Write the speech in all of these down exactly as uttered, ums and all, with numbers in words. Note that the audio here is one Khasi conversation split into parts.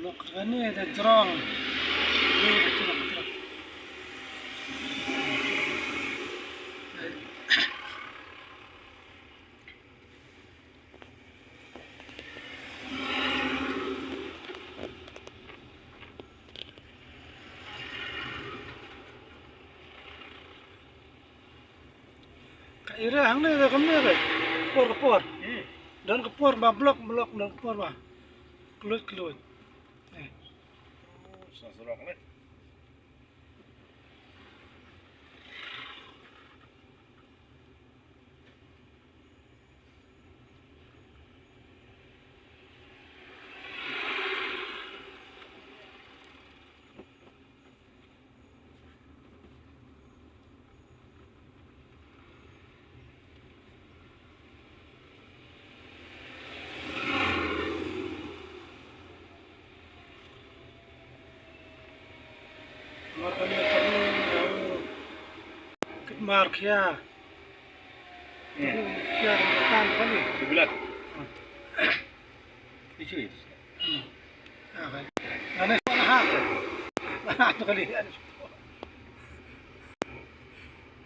Lok kane da jrong. Ni da jrong, jrong. Ka ira hangne da kamne re. Por ka por. Hmm. Don ka por ba block, block don ka por ba. Kluit, kluit. Eh. Oh, sa surok le. Mar kane kane, eh, kit mar khia. Hmm. Khia kan kali. Di bulat. Hmm. Di chui. Hmm. Ah, kan. Ane ha. Ha, tu kali.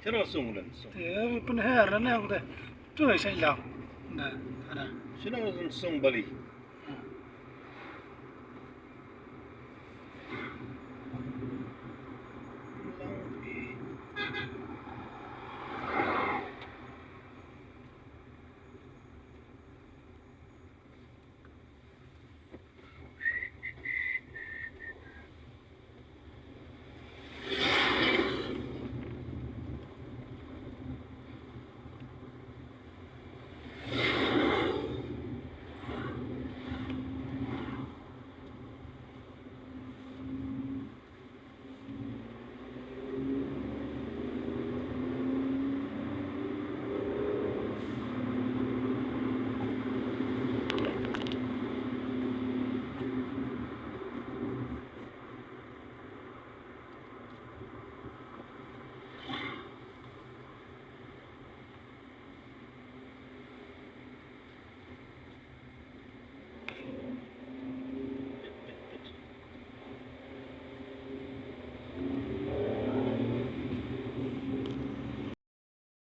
Chalo sung lan sung. Eh, pun her na nang te. Tu ai sai lau. Na, ana. Chalo sung bali.